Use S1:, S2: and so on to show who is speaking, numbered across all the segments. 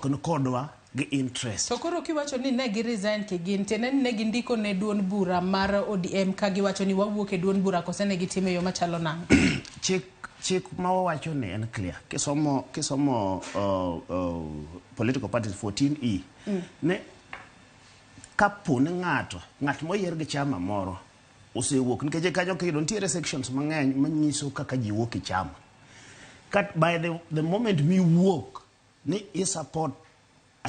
S1: ok ni kodwa gi interest.
S2: To koro kiwacho ni ne gi resign kigin, tiende ni ne gindiko ne duond bura mar ODM ka giwacho ni wawuok e duond bura, kose ne gitimo e yo machalo nang'o?
S1: Chik ma wawacho ni en clear. Kisomo political parties 14E ne kapo ni ng'at moyier gi chama moro osewuok, nikech kanyo kiyudo nitiere sections mang'eny manyiso kaka ji wuok e chama. Kat by the moment miwuok ni i support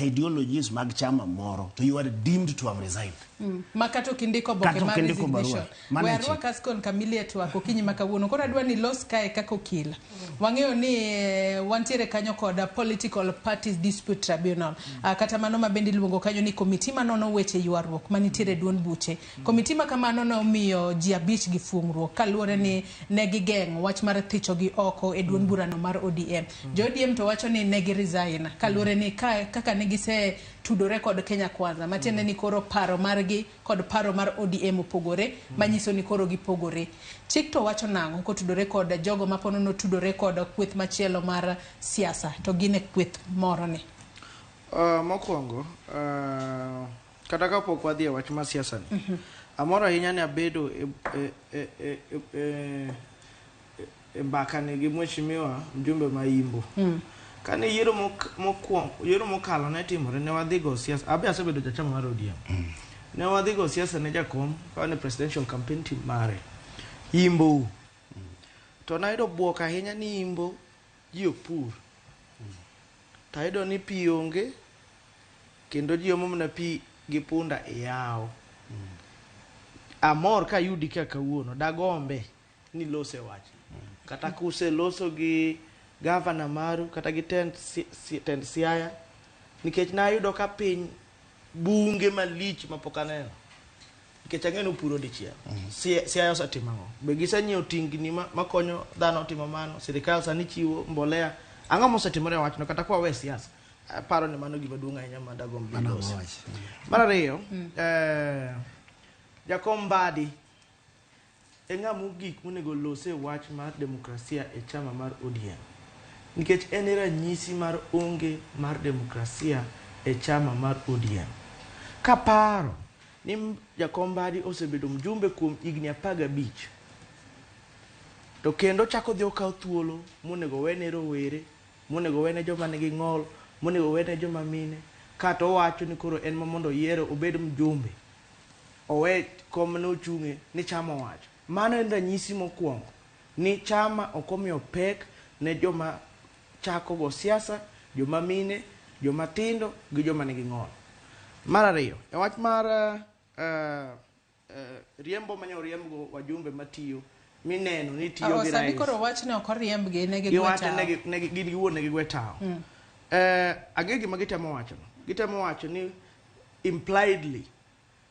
S1: ideologies mag chama moro, to you are deemed to have resigned.
S2: Ma kata ok indiko oboke
S1: Kata ok
S2: mar
S1: indiko barua.
S2: resignation.
S1: Mano
S2: We
S1: e chik.
S2: arwak Ascon Kamili e twak okinyi ma kawuono. Koro adwa ni los kae kaka okil. Wang'eyo ni wantiere kanyo kod Political Parties Dispute Tribunal. Kata mano ma bende iluongo kanyo ni komiti manono weche ywaruok manitiere e duond buche. Komiti ma kamano nomiyo ji 5 gi fuong'ruok kaluwore ni ne gigeng'o wach mar thicho gi oko e duond burano mar ODM. Jo ODM to wacho ni ne gi resign kaluwore ni kaka ne gise tudore kod Kenya Kwanza, matiende ni koro paro margi kod paro mar ODM opogore, manyiso ni koro gipogore. Chik to wacho nang'o kotudore kod jogo ma pono notudore kod kweth machielo mar siasa to gin e kweth moro ni?
S3: Mokwongo, kata kapok wadhi e wach mar siasa ni, amor ahinya ni abedo e mbaka ni gi mheshimiwa mjumbe ma Imbo. Kane yiero mokwongo, yiero mokalo ne timore, ne wadhi go siasa. Abe asebedo jachama mar ODM. Ne wadhi go siasa ne jakom ka wan e presidential campaign team mare. Imbo. To nayudo buok ahinya ni Imbo ji ok pur. To ayudo ni pi onge kendo ji omo mana pi gi punda e yawo. Amor kayudi ka kawuono, dagombe ni lose wach. Kata kuseloso gi gavana maru kata gi tend Siaya, nikech nayudo ka piny bunge malich mapok aneno. Nikech ang'e ni upuro dichiel. Siaya osetimo ang'o? Be gisenyiewo tingni makonyo dhano timo mano? Sirikal sani chiwo mbolea. Ang'o mosetimore e wachno kata kwa we siasa? Aparo ni mano gima duong' ahinya ma dagomb ni
S1: Mano
S3: lose.
S1: wach.
S3: Mar ariyo, jakom Mbadi e ng'ama mogik monego lose wach mar demokrasia e chama mar ODM. Nikech en e ranyisi mar onge mar demokrasia e chama mar ODM. Kaparo ni jakom Mbadi osebedo mjumbe kuom higni 15, to kendo chako dhi okaw thuolo monego wene rowere, monego wene joma nigi ng'ol, monego wene joma mine, kato owacho ni koro en ma mondo oyiere obed mjumbe, owe kom mane ochung'e ni chama owacho. Mano en ranyisi mokwongo ni chama ok omiyo pek ne joma chako go siasa, joma mine, joma tindo gi joma nigi ng'ol. Mar ariyo, e wach mar riembo mane oriembgo wajumbe matiyo mineno ni tiyo
S2: Oh,
S3: gi
S2: sani
S3: rais.
S2: koro wach ne ok oriembgi, ne gigwe
S3: Giwacho
S2: tawo.
S3: ne gin giwuon ne gigwe tawo. Ang'e gima gitemo wacho no. Gitemo wacho ni impliedly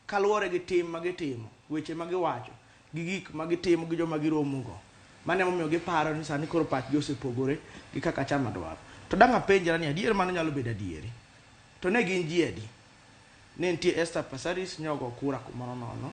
S3: kaluwore gi tim ma gitimo, weche ma giwacho, gi gik ma gitimo gi joma giromogo. Mano emomiyo giparo ni sani koro pachgi osepogore gi kaka chama dwaro. To dang' apenjra ni adier mano nyalo bedo adieri. To ne gin ji adi? Ne nitie Esther Passaris nyogo kura kumoro nono.